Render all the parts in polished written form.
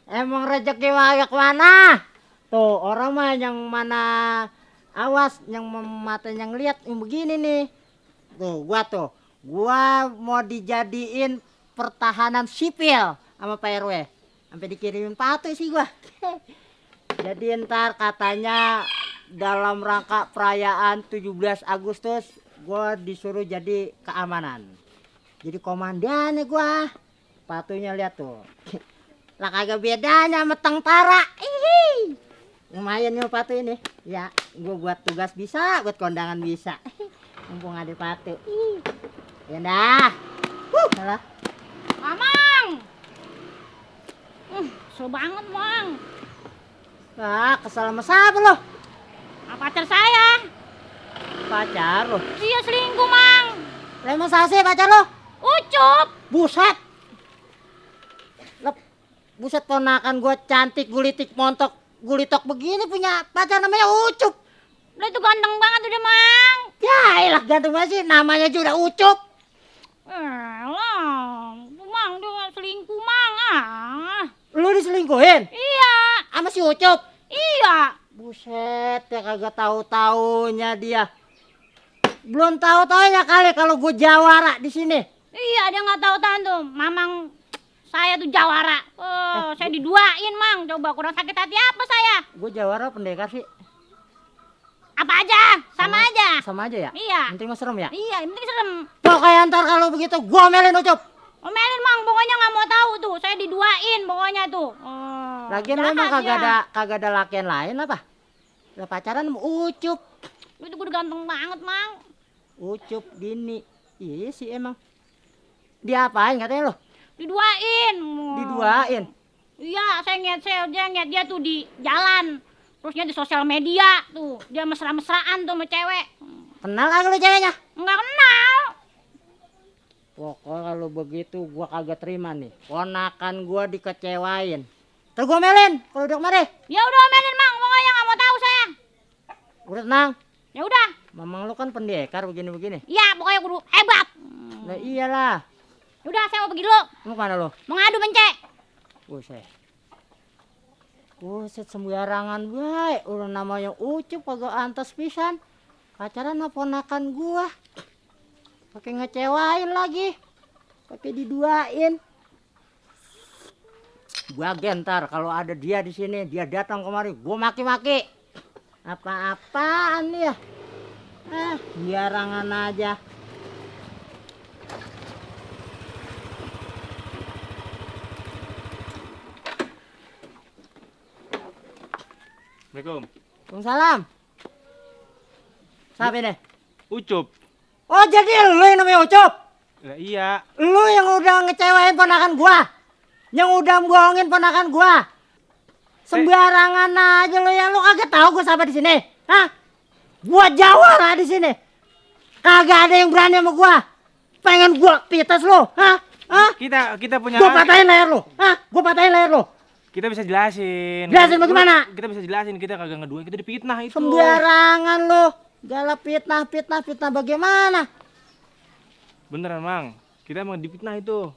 Emang rezeki mah kemana? Tuh orang mah yang mana awas yang matanya ngeliat yang begini nih. Gua mau dijadiin pertahanan sipil sama Pak RW. Sampai dikirimin patu sih gua. Jadi ntar katanya dalam rangka perayaan 17 Agustus gua disuruh jadi keamanan. Jadi komandannya gua. Patunya lihat tuh. Lah kagak bedanya sama tentara. Lumayan nih patu ini. Ya, gua buat tugas bisa, buat kondangan bisa. Mumpung ada patu. Ya dah. Salah. Mamang. Kesel banget, Mang. Ah, kesal sama siapa lo? Pacar saya. Pacar lo? Iya selingkuh, Mang. Lemon sase pacar lo? Ucup. Buset. Buset ponakan gua cantik gulitik montok gulitok begini punya pacar namanya Ucup. Udah itu ganteng banget udah, Mang. Ya elah ganteng banget sih namanya juga Ucup. Lah, Mang dia selingkuh, Mang. Lu diselingkuhin? Iya. Sama si Ucup? Iya. Buset ya kagak tahu-taunya dia. Belum tahu-taunya kali kalau gua jawara di sini. Iya, dia nggak tahu tuh. Mamang saya tuh jawara. Saya diduain, Mang. Coba kurang sakit hati apa saya? Gua jawara pendekar sih. Apa aja? Sama aja. Sama aja ya? Iya. Penting mah serem ya? Iya, yang penting serem. Pokoknya ntar kalau begitu gua omelin Ucup. Omelin, Mang. Pokoknya nggak mau tahu tuh. Saya diduain pokoknya tuh. Lagian memang kagak ada lakian lain apa? Lah pacaran sama Ucup. Lu tuh udah ganteng banget, Mang. Ucup Dini. Iya sih emang. Diapain katanya lo? Diduain. Diduain? Iya, dia ngeliat dia tuh di jalan. Terus dia di sosial media tuh. Dia mesra-mesraan tuh sama cewek. Kenal kagak lo ceweknya? Enggak kenal. Pokoknya kalau begitu gua kagak terima nih. Ponakan gua dikecewain. Terus gua omelin kalau udah kemari. Ya udah omelin, Mang. Pokoknya nggak mau tahu saya. Udah tenang. Ya udah. Mamang lu kan pendekar begini-begini. Iya, pokoknya kudu hebat. Nah iyalah. Udah, saya mau pergi dulu. Mau kemana lo? Mau ngadu mencek. Buset sembarangan baik. Udah namanya Ucup kagak antas pisan. Pacaran sama ponakan gua. Pakai ngecewain lagi. Pakai diduain. Gua gentar kalau ada dia di sini, dia datang kemari, gua maki-maki. Apa-apaan ya? Biarangan aja. Assalamualaikum. Waalaikumsalam. Siapa ini? Ucup. Oh jadi lu yang namanya Ucup? Lah iya. Lu yang udah ngecewain ponakan gua? Yang udah bohongin ponakan gua? Sembarangan aja lu ya, lu kagak tahu gua siapa di sini? Hah? Gua jawara di sini. Kagak ada yang berani sama gua. Pengen gua pites lu, hah? Hah? Kita punya. Gua patahin leher lu. Hah? Gua patahin leher lu. Kita bisa jelasin. Jelasin bagaimana? Kita bisa jelasin, kita kagak ngeduain, kita dipitnah itu. Sembarangan lu. Galak fitnah bagaimana? Beneran, Mang. Kita emang dipitnah itu.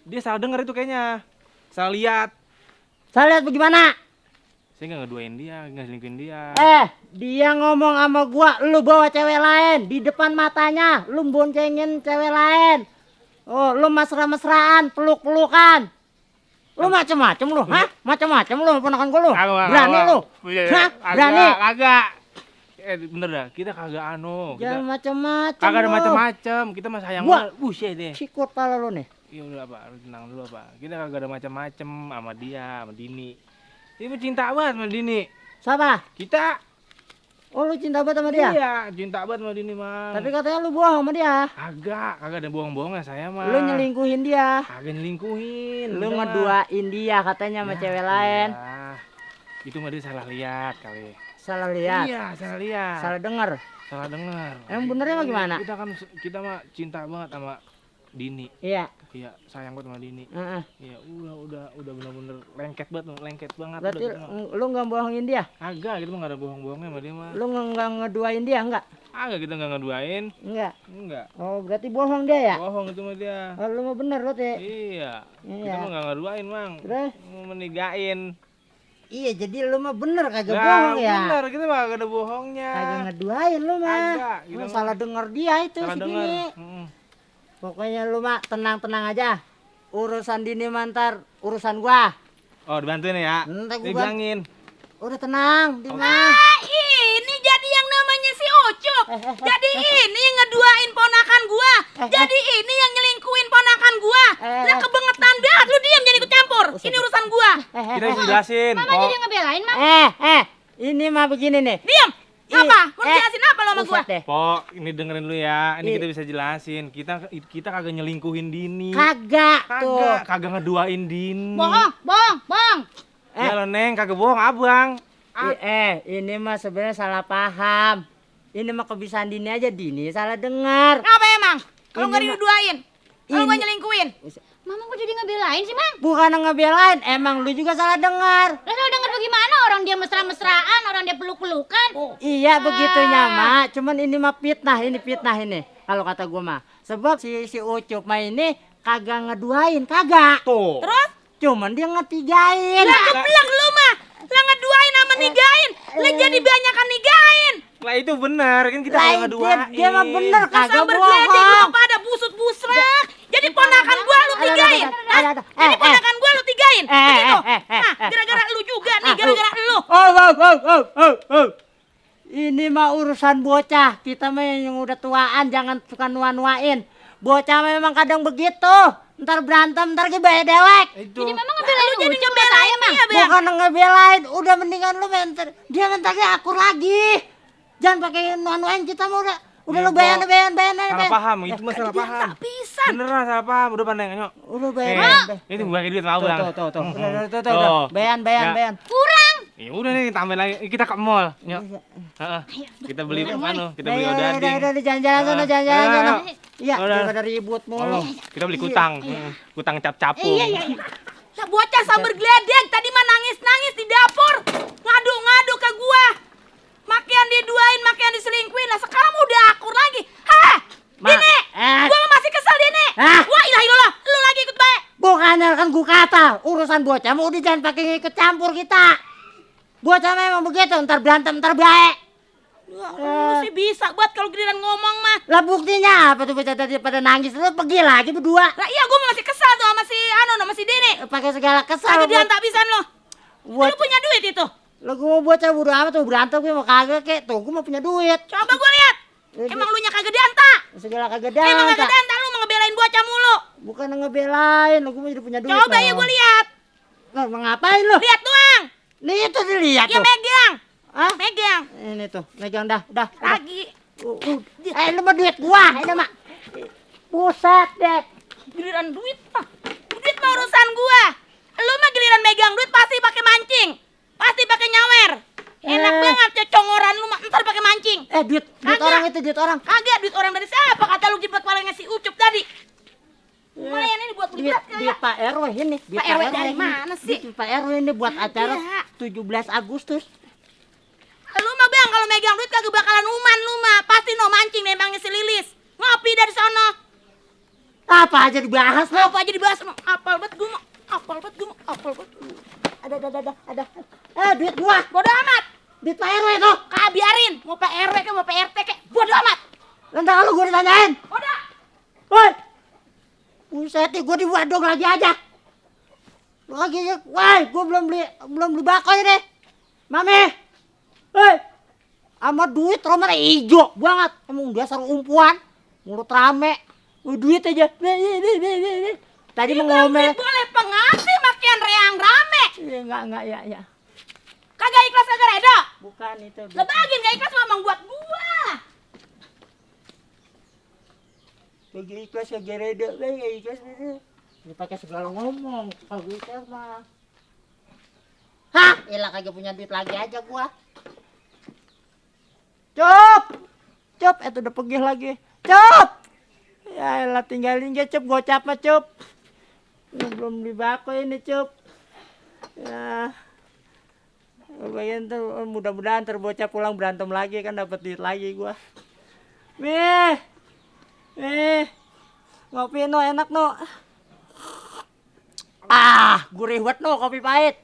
Dia salah denger itu kayaknya. Salah lihat. Saya lihat bagaimana? Saya nggak ngeduain dia, nggak selingkuhin dia. Dia ngomong sama gua, lu bawa cewek lain di depan matanya, lu boncengin cewek lain. Oh, lu mesra-mesraan, peluk-pelukan. Lu macem-macem lu, hah? Macem-macem lu ponakan gua lu. Berani lu? Hah? Berani? Kagak. Bener dah, kita kagak Jangan macem-macem. Kagak ada macem-macem, kita mah sayang banget. Buset deh. Sikut pala lu nih. Ya udah Pak, lu tenang dulu Pak. Kita kagak ada macem-macem sama dia, sama Dini. Dia mah cinta banget sama Dini. Siapa? Kita. Oh lu cinta banget sama dia? Iya, cinta banget sama Dini, Mang. Tapi katanya lu bohong sama dia. Kagak ada bohong-bohongnya saya mah. Lu nyelingkuhin dia. Kagak nyelingkuhin. Lu ngeduain dia katanya sama cewek lain. Itu mah dia salah lihat kali. Salah lihat? Iya, salah lihat. Salah denger? Salah denger. Emang benernya mah gimana? Kita mah cinta banget sama Dini. Iya. Iya, sayang banget sama Dini. Heeh. Iya, udah bener-bener lengket banget Berarti udah gitu mah. lu nggak bohongin dia? Agak gitu mah enggak ada bohong-bohongnya sama dia mah. Lu nggak ngeduain dia nggak? Agak kita enggak ngeduain. Enggak. Enggak. Oh, berarti bohong dia ya? Bohong itu mah dia. Oh, lu mah bener lu teh. Iya. Iya. Kita mah enggak ngeduain, Mang. Terus? Mau menigain. Iya, jadi lu mah bener kagak Nah, bohong ya? bener, kita mah enggak ada bohongnya. Kagak ngeduain lu mah. Agak, Lu gitu salah denger dia itu Salah si denger. Dini. Pokoknya lu mah tenang-tenang aja. Urusan Dini mantar urusan gua. Oh, dibantuin ya. Ntar gua Dibilangin. Udah tenang, Dini mah. Ini jadi yang namanya si Ucup. Jadi ini yang ngeduain ponakan gua. Jadi ini yang nyelingkuhin ponakan gua. Lah kebangetan banget lu diam jangan ikut campur. Ini urusan gua. Kita bisa jelasin. Mama jadi ngebelain, Mang. Ini mah begini nih. Diam. Apa? Mau jelasin apa lo sama gua? Buset deh. Pok, ini dengerin dulu ya. Ini kita bisa jelasin. Kita kagak nyelingkuhin Dini. Kagak tuh. Kagak ngeduain Dini. Bohong. Ya lo Neng, kagak bohong abang. Ini mah sebenarnya salah paham. Ini mah kebiasaan Dini aja, Dini salah dengar. Apa emang? Kalau Ini nggak mah- diduain, kalau ini- nggak nyelingkuin. Mama kok jadi ngebelain sih, Mang? Bukan ngebelain, emang lu juga salah dengar. Lah salah denger bagaimana? Orang dia mesra-mesraan, orang dia peluk-pelukan. Iya begitunya mak, cuman ini mah fitnah ini. Kalau kata gua mah, sebab si Ucup mah ini kagak ngeduain, kagak. Tuh. Terus? Cuman dia ngetigain. Lah keblak lu mah. Lah ngeduain sama nigain. Lah jadi banyakan nigain. Lah itu bener, kan kita Lah, kagak ngeduain. dia mah bener Lah kagak sambar geledek lu bohong. pada busut-busrak. Jadi ponakan gua lu tigain. Hah? Jadi ponakan gua lu tigain. Begitu. Nah, gara-gara lu juga nih, gara-gara lu. Oh. Ini mah urusan bocah. Kita mah yang udah tuaan jangan suka nuan-nuain. Bocah memang kadang begitu. Ntar berantem, ntar gebaya dewek. Itu. Jadi mama ngebelain lu jadi ngebelain Mang. Bukan ngebelain, udah mendingan lu mentar. Dia mentarnya akur lagi. Jangan pakai nuan-nuain kita mah udah Iya, lu bayan. Salah paham, itu mah salah paham. Tak pisan. Beneran salah paham, udah pandai nyok. Udah Eh, bayan. itu gua duit mau bang. Tuh. Udah. Tuh. Bayan. Ya. Kurang. Ya udah nih tambahin lagi, kita ke mall. Nyok. Heeh. Kita beli kita beli odading. Udah jalan-jalan sana, jalan-jalan sana. Iya, Udah. daripada ribut mulu. Oh, kita beli kutang. Kutang cap-capung. Iya. Lah bocah sambar geledek tadi mah nangis-nangis di dapur. Ngadu-ngadu ke gua. Makian diduain, makian diselingkuhin. Lah sekarang udah akur lagi. Hah? Dini, gua masih kesel Dini. Wah ilah ilah, lu lagi ikut baik. Bukannya kan gua kata, urusan bocah mau udah jangan pakai ikut campur kita. Bocah memang begitu, ntar berantem, ntar baik. Lu sih bisa buat kalau giliran ngomong mah. Lah buktinya apa tuh bocah tadi pada nangis, lu pergi lagi berdua. Lah iya gua masih kesel tuh sama si sama si Dini. Pakai segala kesal. Kagak diantak pisan lo. Buat Lu punya duit itu. Lah gua mau bocah bodo amat tuh berantem gue mau kagak kek. Tuh gua mau punya duit. Coba gua lihat. Emang lu nya kagak diantak. Segala kagak Emang kagak diantak. diantak lu mau ngebelain bocah mulu. Bukan ngebelain, lu gua mau jadi punya duit. Coba ya gua lihat. Lah mau ngapain lu? Lihat doang. Nih itu dilihat Ya tuh. megang. Hah? Megang. Ini tuh, megang dah. Lagi. Lu mah duit gua, ini mah. Buset deh. Giliran duit mah. Duit mah urusan gua. Lu mah giliran megang duit pasti pakai mancing. Pasti pakai nyawer. Enak banget ya congoran lu mah ntar pakai mancing. Duit Kagak. orang itu, duit orang. Kagak duit orang dari siapa kata lu jibat kepala ngasih Ucup tadi. Lumayan ini buat beli Duit, beras kali duit ya. Pak RW ini. Duit Pak RW dari mana sih? Duit Pak RW ini buat acara Iya. 17 Agustus. Lu mah bang kalau megang duit kagak bakalan uman lu mah. Pasti no mancing memangnya si Lilis. Ngopi dari sono. Apa aja dibahas lo. Apa aja dibahas lu. Apal banget gua mah. Apal banget. Ada. Duit gua. Bodoh amat. Duit Pak RW tuh. Biarin. Mau Pak RW ke mau Pak RT ke. Bodoh amat. Nanti kalau gua ditanyain. Bodoh. Woi. Buset, gua diwadong lagi aja. Lagi ya. Woi, gua belum beli bakoy nih. Mami. Hei. Sama duit romer ijo banget. Emang dasar umpuan. Mulut rame. Duit aja. Tadi mau ngomel. Boleh pengasih makian reang rame. Iya, enggak, ya. Kagak ikhlas kagak redo. Bukan itu. Lebagian gak ikhlas ngomong buat gua. Bagi ikhlas kagak reda, bagi ikhlas reda. Dia pakai segala ngomong, kagak ikhlas mah. Hah? Elah kagak punya duit lagi aja gua. Cop, itu udah pergi lagi. Cop, Ya elah tinggalin aja Cup, gocap mah Cup. Ini belum dibako ini Cup. Ya. Bagian tuh mudah-mudahan terbocah pulang berantem lagi kan dapat duit lagi gua. Ngopi no enak no. Gurih banget no kopi pahit.